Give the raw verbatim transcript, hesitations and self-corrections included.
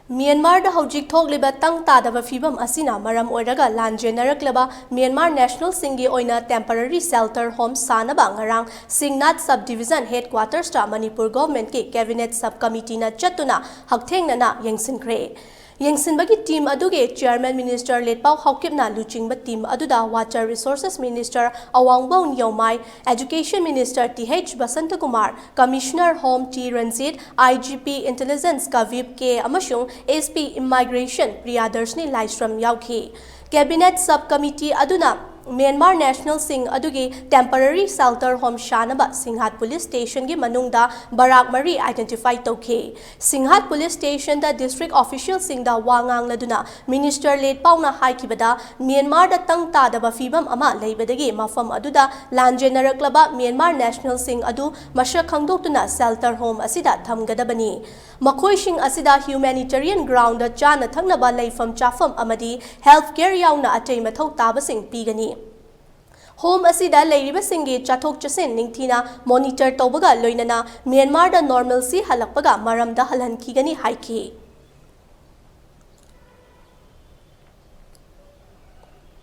ꯃ꯭ꯌꯥꯟꯃꯥꯔꯗ ꯍꯧꯖꯤꯛ ꯊꯣꯛꯂꯤꯕ ꯇꯪ ꯇꯥꯗꯕ ꯐꯤꯕꯝ ꯑꯁꯤꯅ ꯃꯔꯝ ꯑꯣꯏꯔꯒ ꯂꯥꯟꯖꯦꯟꯅꯔꯛꯂꯕ ꯃ꯭ꯌꯥꯟꯃꯥꯔ ꯅꯦꯁꯅꯦꯜꯁꯤꯡꯒꯤ ꯑꯣꯏꯅ temporary shelter home ꯁꯥꯅꯕ ꯉꯔꯥꯡ ꯁꯤꯡꯅꯥꯠ Sub Division Headquarters ꯇ ꯃꯅꯤꯄꯨꯔ ꯒꯣꯚꯔꯟꯃꯦꯟꯠꯀꯤ Cabinet Sub Committee ꯅ ꯆꯠꯇꯨꯅ ꯍꯛꯊꯦꯡꯅꯅ ꯌꯦꯡꯁꯤꯟꯈ꯭ꯔꯦ꯫ ꯌꯦꯡꯁꯤꯟꯕꯒꯤ team ꯑꯗꯨꯒꯤ chairman Minister ꯂꯦꯠꯄꯥꯎ ꯍꯥꯎꯀꯤꯞꯅ ꯂꯨꯆꯤꯡꯕ team ꯑꯗꯨꯗ Water Resources Minister Awangbou Newmai, Education Minister T H Basantakumar, Commissioner Home T Ranjit, I G P Intelligence Kabib K ꯑꯃꯁꯨꯡ ꯑꯦꯁ ꯄꯤ Immigration ꯄ꯭ꯔꯤꯌꯥꯗꯔꯁꯅꯤ ꯂꯥꯏꯁ꯭ꯔꯝ ꯌꯥꯎꯈꯤ꯫ Cabinet Sub Committee ꯑꯗꯨꯅ ꯃ꯭ꯌꯥꯟꯃꯥꯔ ꯅꯦꯁꯅꯦꯜꯁꯤꯡ ꯑꯗꯨꯒꯤ temporary shelter home ꯁꯥꯅꯕ ꯁꯤꯡꯍꯥꯠ ꯄꯨꯂꯤꯁ ꯁ꯭ꯇꯦꯁꯟꯒꯤ ꯃꯅꯨꯡꯗ ꯕꯔꯥꯛ ꯃꯔꯤ identify ꯇꯧꯈꯤ꯫ ꯁꯤꯡꯍꯥꯠ ꯄꯨꯂꯤꯁ ꯁ꯭ꯇꯦꯁꯟꯗ district officialꯁꯤꯡꯗ ꯋꯥ ꯉꯥꯡꯂꯗꯨꯅ Minister ꯂꯦꯠꯄꯥꯎꯅ ꯍꯥꯏꯈꯤꯕꯗ, ꯃ꯭ꯌꯥꯟꯃꯥꯔꯗ ꯇꯪ ꯇꯥꯗꯕ ꯐꯤꯕꯝ ꯑꯃ ꯂꯩꯕꯗꯒꯤ ꯃꯐꯝ ꯑꯗꯨꯗ ꯂꯥꯟꯖꯦꯟꯅꯔꯛꯂꯕ ꯃ꯭ꯌꯥꯟꯃꯥꯔ ꯅꯦꯁꯅꯦꯜꯁꯤꯡ ꯑꯗꯨ ꯃꯁꯛ ꯈꯪꯗꯣꯛꯇꯨꯅ shelter home ꯑꯁꯤꯗ ꯊꯝꯒꯗꯕꯅꯤ꯫ ꯃꯈꯣꯏꯁꯤꯡ ꯑꯁꯤꯗ humanitarian ground ꯗ ꯆꯥꯅ ꯊꯛꯅꯕ ꯂꯩꯐꯝ ꯆꯥꯐꯝ ꯑꯃꯗꯤ health care ꯌꯥꯎꯅ ꯑꯇꯩ ꯃꯊꯧ ꯇꯥꯕꯁꯤꯡ ꯄꯤꯒꯅꯤ꯫ Home ꯑꯁꯤꯗ ꯂꯩꯔꯤꯕꯁꯤꯡꯒꯤ ꯆꯠꯊꯣꯛ ꯆꯠꯁꯤꯟ ꯅꯤꯡꯊꯤꯅ monitor ꯇꯧꯕꯒ ꯂꯣꯏꯅꯅ ꯃ꯭ꯌꯥꯟꯃꯥꯔꯗ normalcy ꯍꯜꯂꯛꯄꯒ ꯃꯔꯝꯗ ꯍꯜꯍꯟꯈꯤꯒꯅꯤ ꯍꯥꯏꯈꯤ꯫